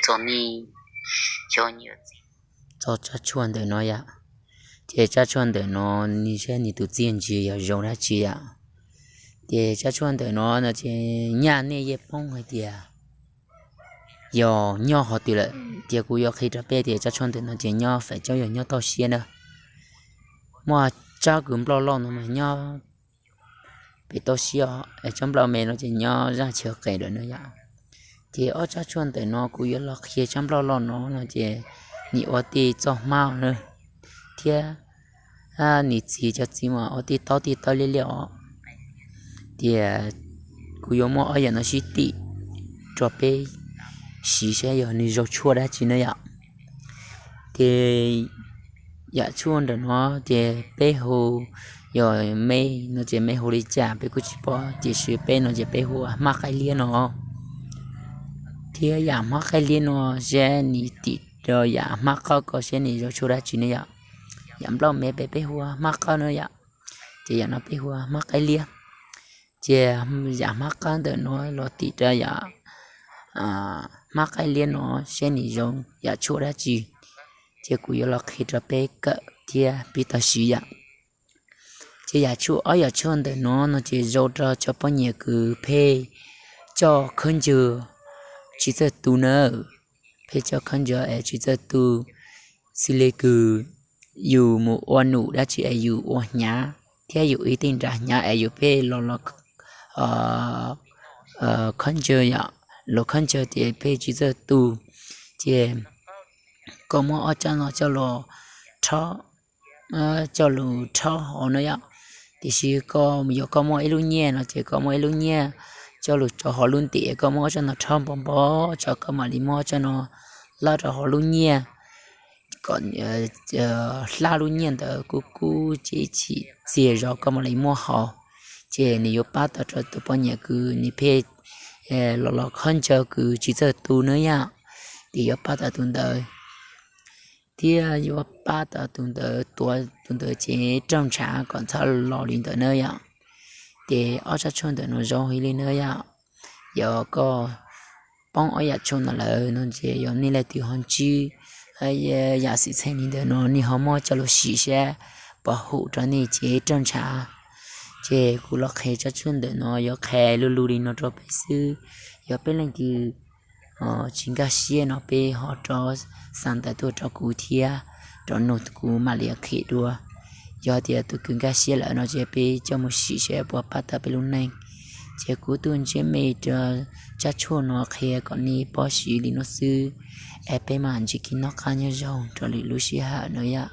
tau nej cov niam txiv txog tsab tshuaj ntawm no yom. Ces tsab tshuaj ntawm no nws saib nws tus txiaj ntsig yog zoo dab tsi yom. Ces tsab tshuaj ntawm no no ces nyaj nej yeej paub hais tias yog nyob qhov twg lawm, ces kuv yuav qhia rau peb tias tsab tshuaj ntawm no ces nyob feem coob yog nyob toj siab na. Muaj tsab kws nplauj loj no mas nyob pem toj siab, tsab nplauj me no ces nyob zaj chaw qes lawm no yom. Ces ob tsab tshuaj ntawm no kuv yuav los qhia tsab nplauj loj no no ces nws ua tej txoj hmab na, thiab nws txiv cov txiv mas ua tej taub tej tawb liab liab os. Tias kuv yuav muab ob yam no sib tim rau peb siv saib yog nws zoo tshuaj dab tsi na yom. Ces yam tshuaj ntawm no ces peb hu, yog mej no ces mej hu li cas peb kuj tsis paub, tiam sis peb no ces peb hu hmab qaib liab no. Thiab yam hmab qaib liab no saib nws tim rau yam hmab qab ko saib nws zoo tshuaj dab tsi ne yom. Yam nplauj me peb, peb hu hmab qab no yom, ces yam no peb hu hmab qaib liab. Ces yam hmab qab ntawm no los tim rau yam hmab qaib liab no saib nws zoo yam tshuaj dab tsi. Ces kuv yuav los qhia rau peb kawm thiab peb tau siv yom. Ces yam tshuaj, ob yam tshuaj ntawm no no ces zoo rau cov poj niam kws pheej coj khaub ncaws tsis txawj tu nawb. Pheej coj khaub ncaws es tsis txawj tu, xws li kws yus mus ua num dab tsi es yus ua hnyav thiab yus ib tej nra hnyav es yus pheej los los khaub ncaws yom, los khaub ncaws ces pheej tsis txawj tu. Ces koj muab ob tsab no coj los rhaub, coj lug rhaub hauv no yom. Tiam sis koj yog koj muaj ib lub nyiaj no ces koj muaj ib lub nyiaj coj lug rau hauv lub ntiaj, koj muab ob tsab no rhaub npo npo tso, koj mam li muab ob tsab no lab rau hauv lub nyiaj kom hlab lub nyiaj ntawd kub kub ces chim txiag zog koj mam li muab haus. Ces nws yuav pab tau rau tus poj niam kws nws pheej los los khaub ncaws kws tsis txawj tu na yom. Ces yuav pab tau tus ntawd, thiab yuav pab tau tus ntawd tuav tus ntawd cev raug ntshav kom txhob los li ntawd na yom. Ces ob tsab tshuaj ntawm no zoo heev li na yom. Yog koj paub ob yam tshuaj no lawm no ces yog nej leej twg ho ntsib yam xwm txheej li ntawm no nej ho muab coj lug sim saib puas hum rau nej cev raug ntshav. Ces kuv los qhia tsab tshuaj ntawm no yuav qhia lu lug li no rau peb xwb. Yog peb leej twg tsis nkag siab no peb ho rov xa ntawv tuaj rau kuv thiab, rov nug kuv mam li qhia dua. Yog tias tus kws nkag siab lawm no ces peb coj mus sim saib puas pab tau peb lub neej. Ces kuv tuaj ntsib me rau tsab tshuaj no qhia kom nej paub siv li no xwb, es peb mam ntsib kev noj qab nyob zoo rau lwm lub sij hawm no yom.